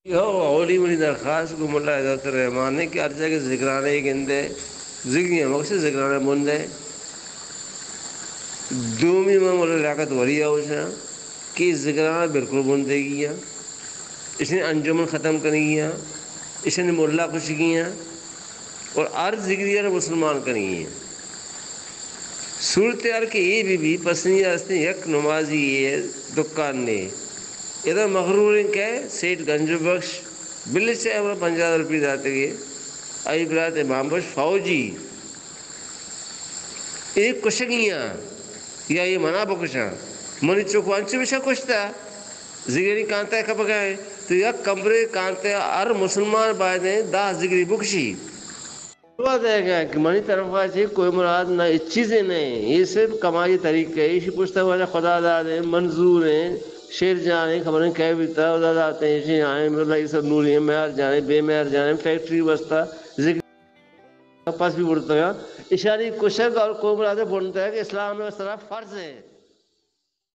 ہو، اولی منی درخواست گوں ملا ہدایت الرحمان ءَ کہ ہر جاگہ ذکرانے گندے، ذکری ہم اکثر ذکرانے بندے۔ دومی من ملا لیاقت ولی ءَ گوشاں کہ ذکرانے بالکل بندگی ءَ، اشانی انجمن ختم کنگی ءَ، اشانی ملا کشگی ءَ، اور ہر ذکری ءَ مسلمان کنگی ءَ۔ صورتحال کہ اے بہ بی، پسنی ءَ ہستیں یک نمازی ءِ دکان نے۔ ادا مغرور انت کہ سیٹھ گنج بخش بلے چہ ہمرا پنجاہ ہزار روپی داتگے، آئی برات امام بخش فوجی، اے کشگی آں یا اے منا بکشاں؟ منی چک انچو بشا کشتا، زگری کانتا کپگا ہیں۔ تو یک کمرے کانتے ہر مسلمان باید ہیں دہ زگری بکشی۔ دعا دئیگ ءَ کہ منی طرف ءَ چہ کوئی مراد نہ، ہچ چیزے نہ ایں۔ اے صرف کمائی طریقہ ایں۔ ایشی پشت ءَ واجہ خدا داد ایں، منظور ایں، شیر جان ایں، خبر نہ کئے بیتا، خدا داد ایں، ایشی آئیں، امراللہ یوسف نوری ایں، مہر جان ایں، بے مہر جان ایں، فیکٹری بستا، ذکر پس بھی برتگا۔ اشانی کشگ اور کوئی مراد بنتا کہ اسلام ءِ سرا فرض ایں۔